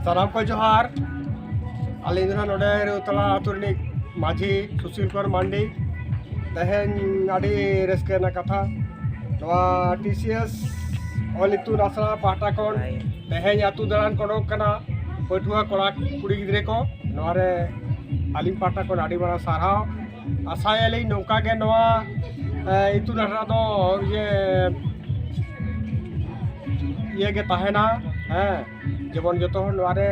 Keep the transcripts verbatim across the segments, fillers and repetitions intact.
ᱥᱟᱱᱟᱢ ᱠᱚ ᱡᱚᱦᱟᱨ᱾ ᱟᱹᱞᱤᱧ ᱫᱚ ᱱᱚᱰᱮ ᱨᱮᱣᱛᱟᱲᱟ ᱟᱹᱛᱩ ᱨᱤᱱᱤᱡ ᱢᱟᱹᱡᱷᱤ ᱥᱩᱥᱤᱞ ᱠᱩᱢᱟᱨ ᱢᱟᱱᱰᱤ᱾ ᱛᱮᱦᱮᱧ ᱟᱹᱰᱤ ᱨᱟᱹᱥᱠᱟᱹ ᱨᱮᱱᱟᱜ ᱠᱟᱛᱷᱟ, ᱱᱚᱣᱟ ᱴᱤ ᱥᱤ ᱮᱥ ᱚᱞ ᱤᱛᱩᱱ ᱟᱥᱲᱟ ᱯᱟᱦᱴᱟ ᱠᱷᱚᱱ ᱛᱮᱦᱮᱧ ᱟᱹᱛᱩ ᱫᱟᱬᱟᱱ ᱠᱚ ᱚᱰᱚᱠ ᱠᱟᱱᱟ ᱯᱟᱹᱴᱷᱩᱣᱟᱹ ᱠᱚᱲᱟ ᱠᱩᱲᱤ ᱜᱤᱫᱽᱨᱟᱹ ᱠᱚ᱾ ᱱᱚᱣᱟ ᱨᱮ ᱟᱹᱞᱤᱧ ᱯᱟᱦᱴᱟ ᱠᱷᱚᱱ ᱟᱹᱰᱤ ᱢᱟᱨᱟᱝ ᱥᱟᱨᱦᱟᱣ᱾ ᱟᱥᱟᱭᱟᱞᱤᱧ ᱱᱚᱝᱠᱟ ᱜᱮ ᱱᱚᱣᱟ, ᱮ, ᱤᱛᱩᱱ ᱟᱥᱲᱟ ᱫᱚ ᱤᱭᱟᱹ, ᱤᱭᱟᱹ ᱜᱮ ᱛᱟᱦᱮᱱᱟ᱾ ᱦᱮᱸ, ᱡᱮᱢᱚᱱ ᱡᱚᱛᱚ ᱦᱚᱲ ᱱᱚᱣᱟ ᱨᱮ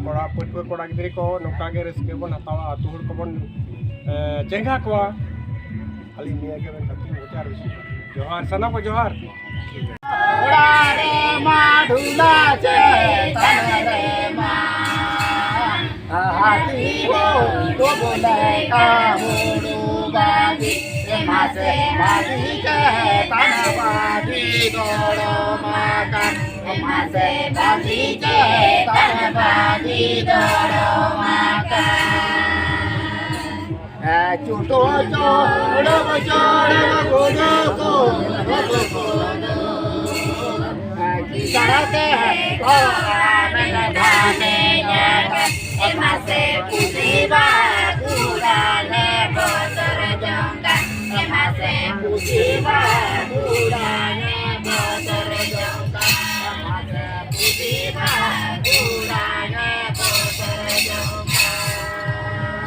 ᱠᱚᱲᱟ, ᱯᱟᱹᱴᱷᱩᱣᱟᱹ ᱠᱚᱲᱟ ᱜᱤᱫᱽᱨᱟᱹ ᱠᱚ ᱱᱚᱝᱠᱟ ᱜᱮ ᱨᱟᱹᱥᱠᱟᱹ ᱵᱚᱱ ᱦᱟᱛᱟᱣᱟ, ᱟᱹᱛᱩ ᱦᱚᱲ ᱠᱚᱵᱚᱱ, ᱮ, ᱪᱮᱸᱜᱷᱟ ᱠᱚᱣᱟ᱾ ᱟᱹᱞᱤᱧ ᱱᱤᱭᱟᱹ ᱜᱮ ᱢᱮᱱ ᱠᱟᱛᱮ ᱢᱩᱪᱟᱹᱫ ᱟᱨ ᱵᱮᱥᱤ ᱡᱚᱦᱟᱨ, ᱥᱟᱱᱟᱢ ᱠᱚ ᱡᱚᱦᱟᱨ᱾ ᱚᱲᱟᱜ ᱨᱮ ᱢᱟ ᱰᱷᱩᱞᱟ ᱪᱮᱛᱟᱱ ᱨᱮ ᱢᱟ ᱦᱟᱹᱛᱤ ᱦᱚᱸ ᱰᱚᱵᱚᱞ ᱞᱮᱠᱟ ᱦᱩᱲᱩ ᱵᱟᱹᱜᱤ᱾ ᱮ ᱢᱟᱥᱮ ᱵᱟᱹᱜᱤ ᱪᱮᱛᱟᱱ ᱵᱟᱹᱜᱤ ᱫᱚᱲᱚᱢ ᱟᱠᱟᱱ᱾ ᱮ ᱢᱟᱥᱮ ᱵᱟᱹᱜᱤ ᱪᱮᱛᱟᱱ ᱵᱟᱹᱜᱤ ᱫᱚᱲᱚᱢ ᱟᱠᱟᱱ᱾ ᱪᱩᱴᱩ ᱪᱚᱲᱚ ᱪᱚᱲᱚ ᱜᱩᱰᱩ ᱠᱚ ᱜᱩᱰᱩ ᱠᱚ ᱪᱟᱲᱟᱛᱮ ᱠᱚᱲᱟ ᱢᱮᱱ ᱫᱷᱟᱱᱮ ᱧᱟᱢ᱾ ᱮ ᱢᱟᱥᱮ ᱯᱩᱥᱤ ᱵᱟ ᱜᱩᱲᱟᱱᱮ ᱵᱚᱛᱚᱨ ᱡᱚᱝ ᱠᱟᱱ᱾ ᱮ ᱢᱟᱥᱮ ᱯᱩᱥᱤ ᱵᱟ ᱜᱩᱲᱟᱱᱮ ᱵᱚᱛᱚᱨ ᱡᱚᱝ ᱠᱟᱱ᱾ ᱮ ᱢᱟᱥᱮ ᱯᱩᱥᱤ ᱵᱟ ᱜᱩᱲᱟᱱᱮ ᱵᱚᱛᱚᱨ ᱡᱚᱝ ᱠᱟᱱ᱾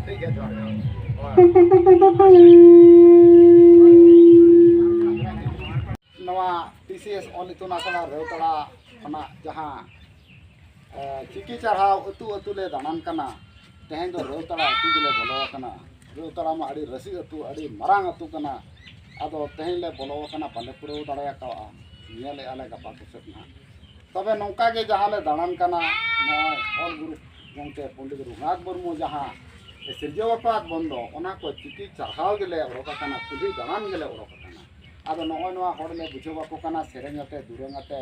ᱴᱷᱤᱠ ᱜᱮᱭᱟ, ᱡᱚᱦᱟᱨ, ᱡᱚᱦᱟᱨ᱾ ᱱᱚᱣᱟ ᱴᱤ ᱥᱤ ᱮᱥ ᱚᱞ ᱤᱛᱩᱱ ᱟᱥᱲᱟ ᱨᱮᱣᱛᱟᱲᱟ ᱠᱷᱚᱱᱟᱜ ᱡᱟᱦᱟᱸ, ᱮ, ᱪᱤᱠᱤ ᱪᱟᱨᱦᱟᱣ ᱟᱹᱛᱩ ᱟᱹᱛᱩ ᱞᱮ ᱫᱟᱬᱟᱱ ᱠᱟᱱᱟ, ᱛᱮᱦᱮᱧ ᱫᱚ ᱨᱮᱣᱛᱟᱲᱟ ᱟᱹᱛᱩ ᱜᱮᱞᱮ ᱵᱚᱞᱚ ᱟᱠᱟᱱᱟ᱾ ᱨᱮᱣᱛᱟᱲᱟ ᱢᱟ ᱟᱹᱰᱤ ᱨᱟᱹᱥᱤ ᱟᱹᱛᱩ, ᱟᱹᱰᱤ ᱢᱟᱨᱟᱝ ᱟᱹᱛᱩ ᱠᱟᱱᱟ᱾ ᱟᱫᱚ ᱛᱮᱦᱮᱧ ᱞᱮ ᱵᱚᱞᱚ ᱟᱠᱟᱱᱟ, ᱵᱟᱞᱮ ᱯᱩᱨᱟᱹᱣ ᱫᱟᱲᱮ ᱟᱠᱟᱫᱼᱟ, ᱧᱮᱞᱮᱫᱼᱟ ᱞᱮ ᱜᱟᱯᱟ ᱠᱚᱥᱮᱫ ᱱᱟᱦᱟᱜ᱾ ᱛᱚᱵᱮ ᱱᱚᱝᱠᱟ ᱜᱮ ᱡᱟᱦᱟᱸ ᱞᱮ ᱫᱟᱬᱟᱱ ᱠᱟᱱᱟ, ᱱᱚᱜᱼᱚᱭ ᱚᱞ ᱜᱩᱨᱩ ᱜᱚᱢᱠᱮ ᱯᱚᱱᱰᱤᱛ ᱨᱚᱜᱷᱩᱱᱟᱛᱷ ᱢᱩᱨᱢᱩ ᱡᱟᱦᱟᱸ ᱮ ᱥᱤᱨᱡᱟᱹᱣ ᱟᱠᱟᱫ ᱵᱚᱱ ᱫᱚ, ᱚᱱᱟ ᱠᱚ ᱪᱤᱠᱤ ᱪᱟᱨᱦᱟᱣ ᱜᱮᱞᱮ ᱚᱰᱚᱠ ᱟᱠᱟᱱᱟ, ᱠᱩᱞᱦᱤ ᱫᱟᱬᱟᱱ ᱜᱮᱞᱮ ᱚᱰᱚᱠ ᱟᱠᱟᱱᱟ᱾ ᱟᱫᱚ ᱱᱚᱜᱼᱚᱭ ᱱᱚᱣᱟ ᱦᱚᱲ ᱞᱮ ᱵᱩᱡᱷᱟᱹᱣ ᱟᱠᱚ ᱠᱟᱱᱟ, ᱥᱮᱨᱮᱧ ᱟᱛᱮ, ᱫᱩᱨᱟᱹᱝ ᱟᱛᱮ,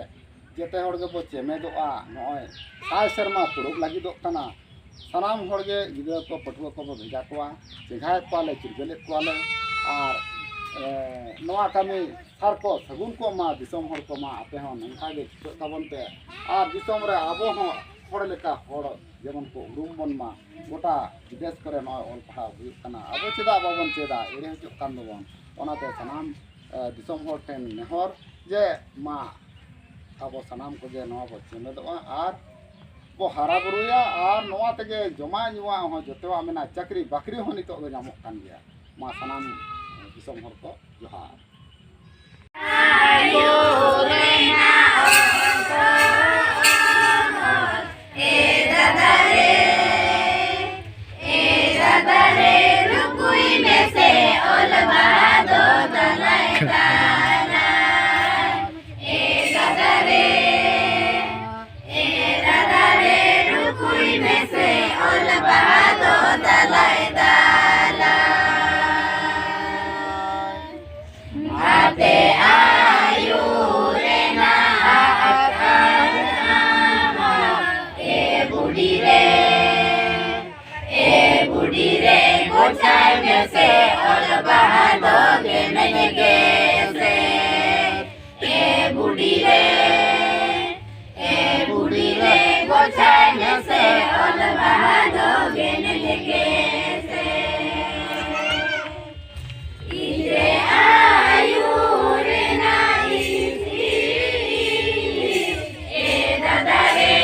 ᱡᱮᱛᱮ ᱦᱚᱲ ᱜᱮᱵᱚ ᱪᱮᱢᱮᱫᱚᱜᱼᱟ᱾ ᱱᱚᱜᱼᱚᱭ ᱥᱟᱭ ᱥᱮᱨᱢᱟ ᱯᱩᱨᱟᱹᱜ ᱞᱟᱹᱜᱤᱫᱚᱜ ᱠᱟᱱᱟ᱾ ᱥᱟᱱᱟᱢ ᱦᱚᱲ ᱜᱮ, ᱜᱤᱫᱽᱨᱟᱹ ᱠᱚ, ᱯᱟᱹᱴᱷᱩᱣᱟᱹ ᱠᱚᱵᱚ ᱵᱷᱮᱡᱟ ᱠᱚᱣᱟ, ᱪᱮᱸᱜᱷᱟᱭᱮᱫ ᱠᱚᱣᱟᱞᱮ, ᱪᱤᱨᱜᱟᱹᱞᱮᱫ ᱠᱚᱣᱟᱞᱮ᱾ ᱟᱨ ᱮ, ᱱᱚᱣᱟ ᱠᱟᱹᱢᱤ ᱥᱟᱨ ᱠᱚ ᱥᱟᱹᱜᱩᱱ ᱠᱚᱜ ᱢᱟ, ᱫᱤᱥᱚᱢ ᱦᱚᱲ ᱠᱚᱢᱟ ᱟᱯᱮ ᱦᱚᱸ ᱱᱚᱝᱠᱟ ᱜᱮ ᱪᱷᱩᱴᱟᱹᱜ ᱛᱟᱵᱚᱱ ᱯᱮ᱾ ᱟᱨ ᱫᱤᱥᱚᱢ ᱨᱮ ᱟᱵᱚ ᱦᱚᱸ ᱦᱚᱲ ᱞᱮᱠᱟ ᱦᱚᱲ ᱡᱮᱢᱚᱱ ᱠᱚ ᱩᱨᱩᱢ ᱵᱚᱱ ᱢᱟ᱾ ᱜᱚᱴᱟ ᱵᱤᱫᱮᱥ ᱠᱚᱨᱮ ᱱᱚᱜᱼᱚᱭ ᱚᱞ ᱯᱟᱲᱦᱟᱣ ᱦᱩᱭᱩᱜ ᱠᱟᱱᱟ, ᱟᱵᱚ ᱪᱮᱫᱟᱜ ᱵᱟᱵᱚᱱ ᱪᱮᱫᱟ? ᱮᱲᱮ ᱦᱚᱪᱚᱜ ᱠᱟᱱ ᱫᱚᱵᱚᱱ᱾ ᱚᱱᱟᱛᱮ ᱥᱟᱱᱟᱢ, ᱮ, ᱫᱤᱥᱚᱢ ᱦᱚᱲ ᱴᱷᱮᱱ ᱱᱮᱦᱚᱨ ᱡᱮ ᱢᱟ ᱟᱵᱚ ᱥᱟᱱᱟᱢ ᱠᱚᱜᱮ ᱱᱚᱣᱟ ᱵᱚ ᱪᱮᱢᱮᱫᱚᱜᱼᱟ ᱟᱨ ᱵᱚ ᱦᱟᱨᱟ ᱵᱩᱨᱩᱭᱟ, ᱟᱨ ᱱᱚᱣᱟ ᱛᱮᱜᱮ ᱡᱚᱢᱟᱜ ᱧᱩᱣᱟᱜ ᱦᱚᱸ ᱡᱚᱛᱚᱣᱟᱜ ᱢᱮᱱᱟᱜᱼᱟ, ᱪᱟᱹᱠᱨᱤ ᱵᱟᱹᱠᱨᱤ ᱦᱚᱸ ᱱᱤᱛᱚᱜ ᱫᱚ ᱧᱟᱢᱚᱜ ᱠᱟᱱ ᱜᱮᱭᱟ᱾ ᱢᱟ ᱥᱟᱱᱟᱢ ᱫᱤᱥᱚᱢ ᱦᱚᱲ ᱠᱚ ᱡᱚᱦᱟᱨ᱾ ᱟᱛᱮ ᱟᱭᱳ ᱨᱮᱱᱟᱜ ᱟᱠᱷᱟᱱ ᱟᱢ ᱮ ᱵᱩᱰᱷᱤ ᱨᱮ, ᱮ ᱵᱩᱰᱷᱤ ᱨᱮ ᱜᱚᱪᱷᱟᱭ ᱢᱮᱥᱮ ᱚᱞ ᱵᱟᱦᱟ ᱫᱚ ᱜᱮᱱᱮᱡ ᱜᱮᱥᱮ᱾ ᱮ ᱵᱩᱰᱷᱤ ᱨᱮ, ᱮ ᱵᱩᱰᱷᱤ ᱨᱮ ᱜᱚᱪᱷᱟᱭ ᱢᱮᱥᱮ ᱚᱞ ᱵᱟᱦᱟ ᱫᱚ ᱜᱮᱱᱮᱡ ᱜᱮᱥᱮ᱾ ᱤᱧ ᱨᱮ ᱟᱭᱩ ᱨᱮᱱᱟᱜ ᱤᱥᱤᱨ, ᱮ ᱫᱟᱫᱟ ᱨᱮ,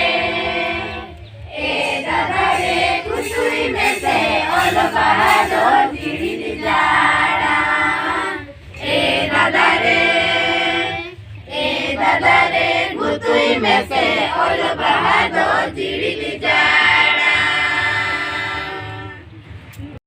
ᱮ ᱫᱟᱫᱟ ᱨᱮ ᱠᱩᱥᱩᱭ ᱢᱮᱥᱮ ᱚᱞ ᱵᱟᱦᱟ ᱫᱚ ᱡᱤᱲᱤ ᱡᱟᱲᱟ᱾ ᱮ ᱫᱟᱫᱟ ᱨᱮ, ᱮ ᱫᱟᱫᱟ ᱨᱮ ᱜᱩᱛᱩᱭ ᱢᱮᱥᱮ ᱚᱞ ᱵᱟᱦᱟ